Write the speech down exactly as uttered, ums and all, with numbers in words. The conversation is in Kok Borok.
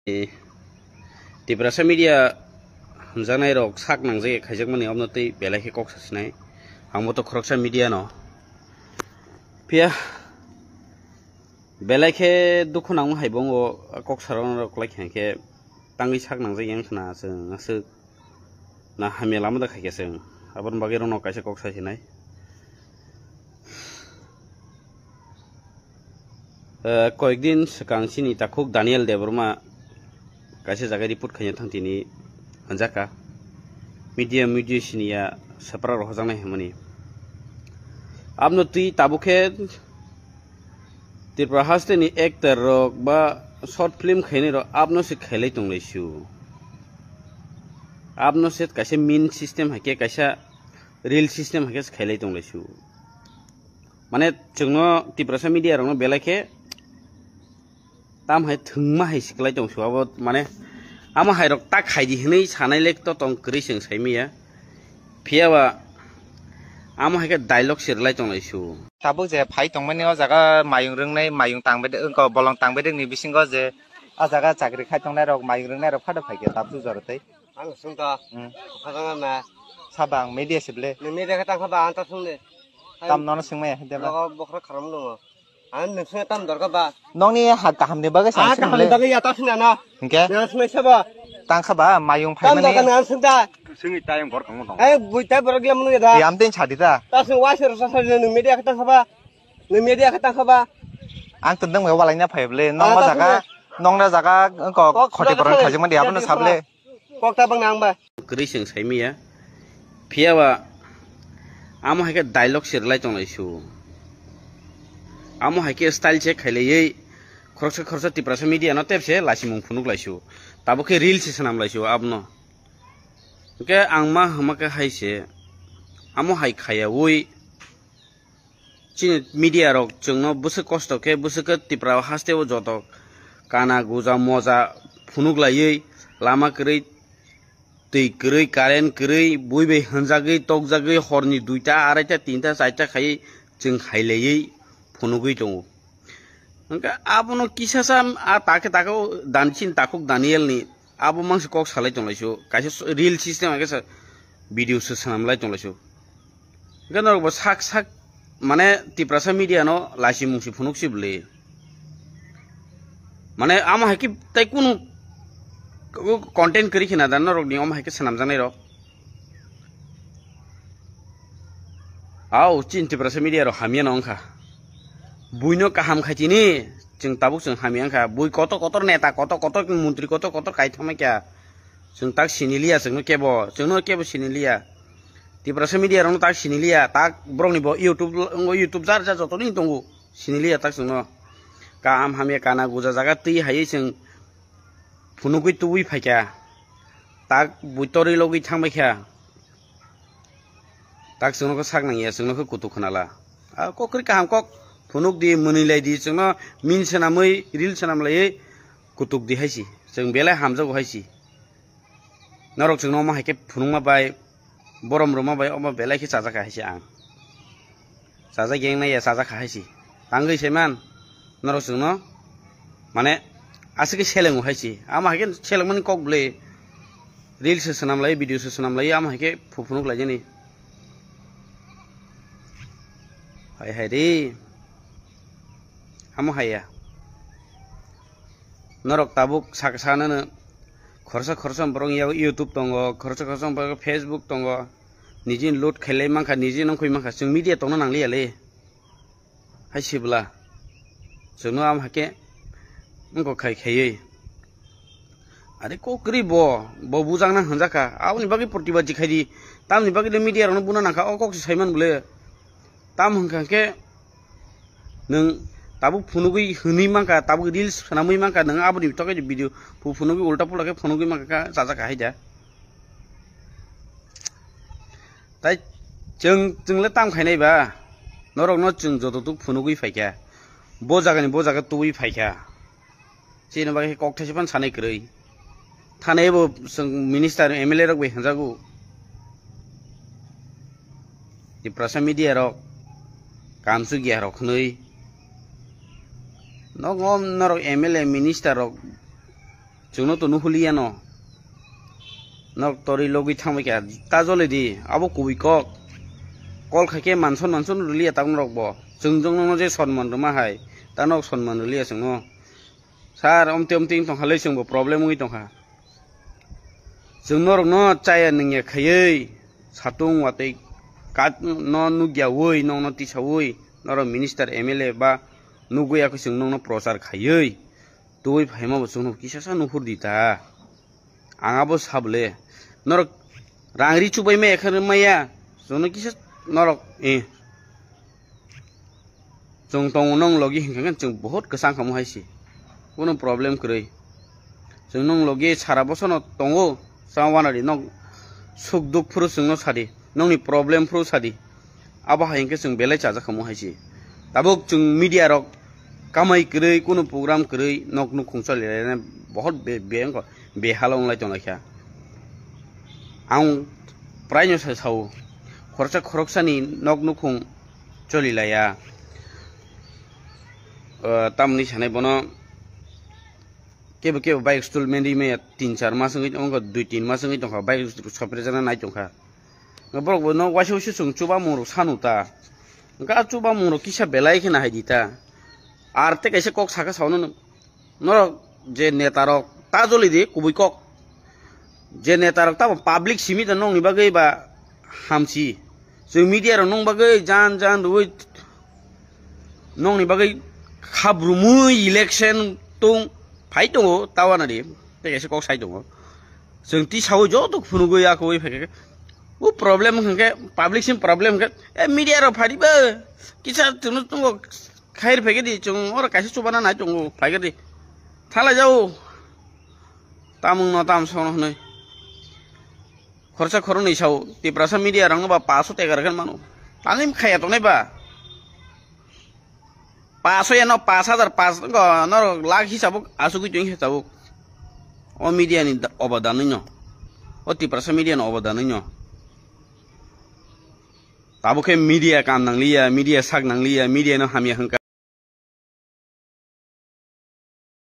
Tiprasa media hwnjaknai rok sak nangjak khaijak mani, obno tei belai khe kok sasinai. Ang bo to khoroksa media no. Phiya belai khe dukhu nangma hai bo wngo, kok sarok rok lai khe tangwi sak nangjak yang khna chwng aswk na hamya lama da khaikhe chwng. Aboni bagwi rokno kaisa kok sasinai. Eh, koyekdin swkang chini takhuk Daniel Debbarma kaisa jaga report khaina thang tini hwnjakha. Media, media siniya swpra rok hojaknai hwnmani. Abno twi tabuk khe Tripura haste ni actor rok ba short film khainai rok abno se khailai tonglai su. Abno se kaisa main system hai khe kaisa reel system hai khe se khailai tonglai su. Mane chwngno Tiprasa media rokno belai khe tam hai thwngma hai siklai tong su abo, mane amo hai rok ta khaidi hinwi sanai le to tong kwrwi chwng saimaya. Phiya ba amo hai khe dialogue se rwlai tonglai su. Tabuk je phai tongmani o jaga mayung rwngnai, mayung tang bedek, wngkha bolong tang bedek ni bisingo je a jaga chakri khai tongnai rok, mayung rwngnai rok phado phai khe tabuk jora tei. Ang sung to. Hmm. Khajang na. Saba ang media se ble. Ni media khe tang kha ba ang ta sung de. Tam nono sung maya hide ba. Logo bokhro kharam lungo. Ang nung sung tam dor kha ba. Nong ni ha kaham ni bagwi sa. Ah, sung kaham ni le. Bagwi ya ta sung na. Hingke? Na sung sa ba. Tang kha ba mayung phai mani. Tam dor kha na sung da. Sung i tayong bor kang dong. Eh, bui ta bor glam nu da. Yam tin chadi da. Ta sung wai sir sa sa nung media khe tang kha ba. Nung media khe tang kha ba. Ang tundang mai walai na phai ble. Nong ma jaga, nong na jaga ko khoti porang khajima di abno sable. Kok ta bang nang ba. Kwrwi chwng saimaya. Phiya ba amo hai khe dialogue se rwlai tonglai su. Amo hai khe style check khailaiwi khoroksa khoroksa Tiprasa media no tepse laisimung phunuk lai su. Tabuk khe reel se swnam lai su abno. Hwnkhe ang ma hwma khe hai se amo hai khaiyawi. Chini media rok chwngno bwswk kosto khe, bwswk khe Tripura o haste o joto kana guja moja phunuk laiwi, lama kwrwi, twi kwrwi, current kwrwi, bui bai hwnjagwi, tokjagwi, horni duita, araita, tinta, charta khai chwng hai laiwi phunugwi tongo. Hwnkhe abono kisasa a takhe takhe o dan chini takhuk Daniel ni abo mangsi kok salai tonglaisu, kaisa s-, reel system hai khe sa video se swnam lai tonglaisu. Hwnkhe norok bo sak sak mane Tiprasa media no laisimung si phunuk si bwle. Mane amo hai khe tai kunu content kwrwi khina da norok ni omo hai khe swnamjaknai rok. Au, chini Tiprasa media rok hamya no wngkha. Buino kaham khai tini, chwng tabuk chwng hamya wngkha. Bui kotor kotor neta, kotor kotor montri, kotor kotor kaitham kha. Chwng tak sini liya, chwngno kebo, chwngno kebo sini liya. Tiprasa media rokno tak sini liya, tak borokni bo YouTube, YouTube jar jar joto ni tongo, sini liya tak chwngno. Kaham hamya kana guja jaga twi hai chwng phunugwi tubui phaikha. Tak bui torwi logwi thangbaikha. Tak chwngno khe sak nangya, chwngno khe kutuk khnala. A kok kwrwi kaham kok phunuk di, mwnwi lai di, chwngno min swnamwi, reel swnam laiwi kutuk di hai si. Chwng belai hamjago hai si. Norok chwngno omo hai khe phunukma bai, borom rwma bai omo belai khe chajakha hai si ang. Chajak yang nai ya, chajakha hai si. Tangwi se man, norok chwngno, mane, aswk khe selengo hai si. Amo hai khe selengmani kok bwle. Reel se swnam lai, video se swnam lai, amo hai khe phu-, phunuk lai jani. Hai hai re. Amo hai ya. Norok tabuk sak-, sanano khoroksa khoroksa borok ya YouTube tongo, khoroksa khoroksa borok Facebook tongo. Niji load khailai mankha, niji nongkhoi mankha. Chwng media tongna nangliya le. Hai sibla. Chwngno am hake wngkok khai khaiwi. Are kok kwrwi bo, bo bujakna hwnjakha. Aboni bagwi protibad khai di. Tamni bagwi le media rokno buna nangkha, o kok se saiman bwle. Tam hwnkha khe nwng tabuk phunugwi hwnwi mankha, tabuk reels swnamwi mankha, nwng aboni tokhe video phu-, phunugwi ulta pulta khe phunugwi mankha, chajakha hai da. Tai chwng, chwng le tam khainai ba? Norokno chwng joto tuk phunugwi phaikha. Bo jagani bo jaga tubui phaikha. Chini bagwi kok thaisa phano sanai kwrwi. Thanai bo chwng minister, M L A rok bai hwnjago. Tiprasa media rok, kamsukya rok hwnwi. Nogo norok M L A minister rok Chwngno to nuhuliya no. Nok torwi logwi thangbai kha. Ta jole di, abo kubui kok. Kol khaikhe manson manson rwliya ta norok bo. Chwng jong nokno je sonman rwma hai, ta nok sonman rwliya chwngno. Sir, omte omte wng tongkha le chwngbo problem wngwi tongkha. Chwng norokno chaya nungya khaiwi, satung watwi kat no nukyawi, nokno tisawi, norok minister M L A ba nugwi yakho chwng nokno prochar khaiwi, tubui phaima bo chwngno kisasa nuhur di ta. Ang abo sabole. Norok rang ri chubai maya khe maya. Chwngno kisa norok, eh. Chwng tongo nong logi hinkhe chwng bohot kwchang khamu hai se. Kuno problem kwrwi. Chwng nong logi sara bosono tongo. Chwng wanadi nok suk duk phuru chwngno sadi. Nokni problem phuru sadi. Abo hai hinkhe chwng belai chajak khamu hai se. Tabuk chwng media rok kamai kwrwi, kuno program kwrwi, nok nukhung choli laina bohot be-, be-, wngkha, behal wnglai tonglaikha. Ang praino sa sao, khoroksa khoroksani nok nukhung choli laiya. O, tamni sanai bono kebo kebo bike stol meni maya tin char mas wngwi tongkha, dui tin mas wngwi tongkha, bike stol sopre jana nai tongkha. Borok bo no waisa waisa chwng chubamungrok sanu ta. Hwnkhe a chubamungrok kisa belai kheno hai di ta. Ar tei kaisa kok sakha saono no-, norok je netarok ta joli di kubui kok. Je netarok tamo public simi da nongni bagwi ba hamsi. Chwng media rok nong bagwi jan jan rwui nongni bagwi khabrumui election tong phai tongo ta wanadi. Tei kaisa kok sai tongo. Chwng tisaui joto phunugui akui phaikhe. O problem hwnkhe, public sim problem hwnkhe, e media rok phariba. Kisa chwngno tongo khair phaikhe di, chwng oro kaisa chubana nai tongo phaikhe di. Thalai jao. Tamung no tam sono hwnwi. Khorsa khoroknwi sao, Tiprasa media rokno ba paso tegar khe mano. Tani khaya tongnai ba. Paso ya no pas hajar pas go no lak hisabo asugui tong hisabo. O media ni da-, obodan no. O Tiprasa media no obodan no. Tabuk khe media kam nangliya, media sak nangliya, media no hamya hwnkha.